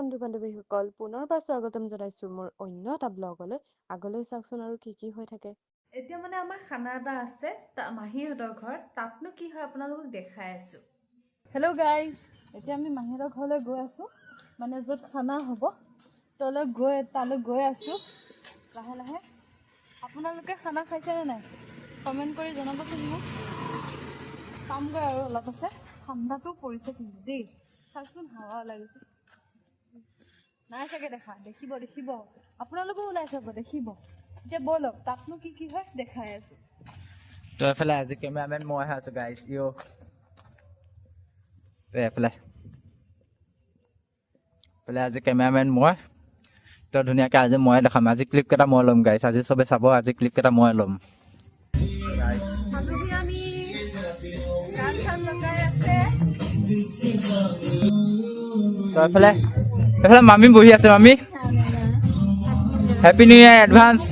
বন্ধু বান্ধৱীসকল, পুনৰবাৰ স্বাগতম জনাইছোঁ মোৰ অন্য এটা ব্লগলৈ। আগলৈ চাওকচোন আৰু কি কি হৈ থাকে। এতিয়া মানে আমাৰ খানা এটা আছে মাহীহঁতৰ ঘৰত, তাতনো কি হয় আপোনালোকক দেখাই আছোঁ। হেল্ল' গাইজ, এতিয়া আমি মাহীহঁতৰ ঘৰলৈ গৈ আছোঁ, মানে য'ত খানা হ'ব তালৈ গৈ আছোঁ লাহে লাহে। আপোনালোকে খানা খাইছেনে নাই কমেণ্ট কৰি জনাবচোন মোক। পামগৈ আৰু অলপ আছে। ঠাণ্ডাটো পৰিছে কিন্তু দেই, চাওকচোন হাৱা লাগিছে নাই চাগে দেখা, দেখিব দেখিব আপোনালোকো ওলাই চাব দেখিব। এতিয়া ব'লক তাতনো কি কি হয় দেখাই আছোঁ। তো এফালে আজি কেমেৰামেন মইহে আছোঁ গাইজ। ইয় তো এফালে এফালে আজি কেমেৰামেন মই। তো ধুনীয়াকৈ আজি ময়ে দেখাম, আজি ক্লিপ কেইটা মই ল'ম গাইজ, আজি চবে চাব, আজি ক্লিপ কেইটা মই ল'ম। তো এফালে এফালে মামী বহি আছে, মামী হেপী নিউ ইয়াৰ এডভান্স।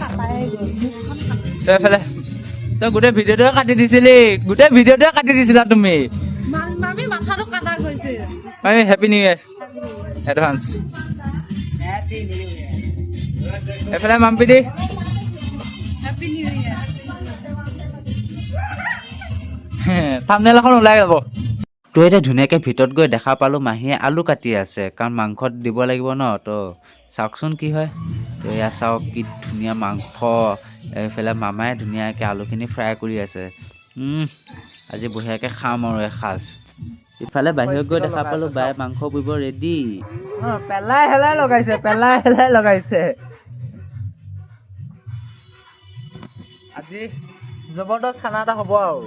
তই এফালে তই গোটেই ভিডিঅ'টোৱে কাটি দিছিলি, গোটেই ভিডিঅ'টোৱে কাটি দিছিলা তুমি। মামী হেপী নিউ ইয়াৰ এডভান্স। এফালে মাম্পিদি থাম্বনেইল এখন ওলাই যাব। তো এতিয়া ধুনীয়াকৈ ভিতৰত গৈ দেখা পালোঁ মাহীয়ে আলু কাটি আছে, কাৰণ মাংসত দিব লাগিব ন। তো চাওকচোন কি হয়। তো এয়া চাওক কি ধুনীয়া মাংস, এইফালে মামাই ধুনীয়াকৈ আলুখিনি ফ্ৰাই কৰি আছে। আজি বঢ়িয়াকৈ খাম আৰু এসাঁজ। ইফালে বাহিৰত গৈ দেখা পালোঁ বায়ে মাংস পুৰিব ৰেডি। পেলাই হেলাই লগাইছে, পেলাই হেলাই লগাইছে। আজি জবৰদস্ত খানা এটা হ'ব আৰু।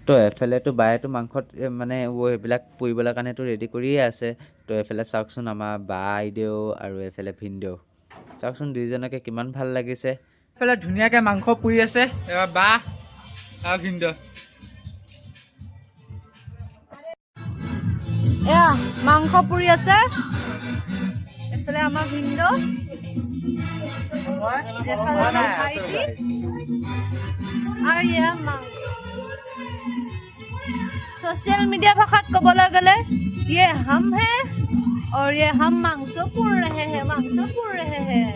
তো এফালেতো বায়েতো মাংসত মানে সেইবিলাক পুৰিবলৈ কাৰণেতো ৰেডি কৰিয়ে আছে। তো এফালে চাওকচোন আমাৰ বাইদেউ আৰু এফালে ভিনদেউ, চাওকচোন দুইজনকে কিমান ভাল লাগিছে। এফালে ধুনীয়াকৈ মাংস পুৰি আছে বা আৰু ভিনদেউ। এয়া মাংস পুৰি আছে, এফালে আমাৰ ভিনদেউ, আৰু এয়া মাংস। सोशल मीडिया भाषात ক'বলৈ গ'লে ये हम है और ये हम मांस पुर रहे हैं, मांस पुर रहे हैं।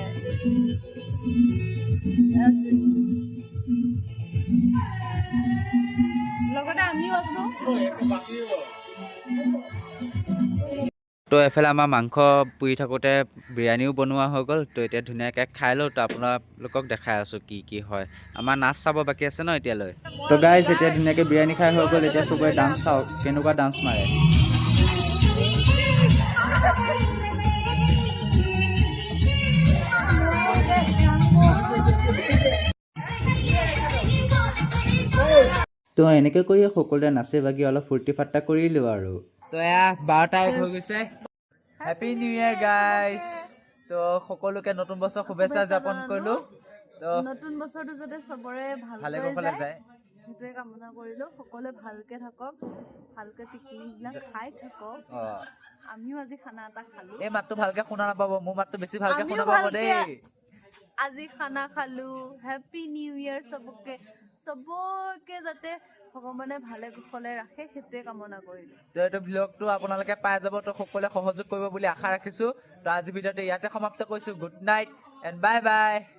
লগতে আমিও আছো। তো এফালে আমাৰ মাংস পুৰি থাকোঁতে বিৰিয়ানীও বনোৱা হৈ গ'ল। তো এতিয়া ধুনীয়াকৈ খাই লওঁ। তো আপোনালোকক দেখাই আছোঁ কি কি হয়। আমাৰ নাচ চাব বাকী আছে ন এতিয়ালৈ। তো গাইজ এতিয়া ধুনীয়াকৈ বিৰিয়ানী খাই হৈ গ'ল। এতিয়া চবৰে ডান্স চাওক কেনেকুৱা ডান্স মাৰে। তো এনেকৈ কৰি সকলোৱে নাচি বাগি অলপ ফূৰ্তি ফাৰ্তা কৰিলোঁ আৰু। তো এয়া 12টা 1 হৈ গৈছে। হেপী নিউ ইয়াৰ গাইজ। তো সকলোকে নতুন বছৰ শুভেচ্ছা জ্ঞাপন কৰিলো। তো নতুন বছৰটো যাতে চবৰে ভালে কুশলে যায় সেইটোৱে কামনা কৰিলো। সকলোৱে ভালকে থাকক, ভালকে পিকনিক বিলাক খাই থাকক। আমিও আজি খানা এটা খালো। এই মাতটো ভালকে শুনা নাপাব, মোৰ মাতটো বেছি ভালকে শুনা পাব দেই। আজি খানা খালো। হেপী নিউ ইয়াৰ চবকে, চবকে যাতে ভগৱানে ভালে কুশলে ৰাখে সেইটোৱে কামনা কৰিলো। তো এইটো ব্লগটো আপোনালোকে পাই যাব, তো সকলোৱে সহযোগ কৰিব বুলি আশা ৰাখিছো। তো আজি ভিডিঅ'টো ইয়াতে সমাপ্ত কৰিছো। Good night and bye bye.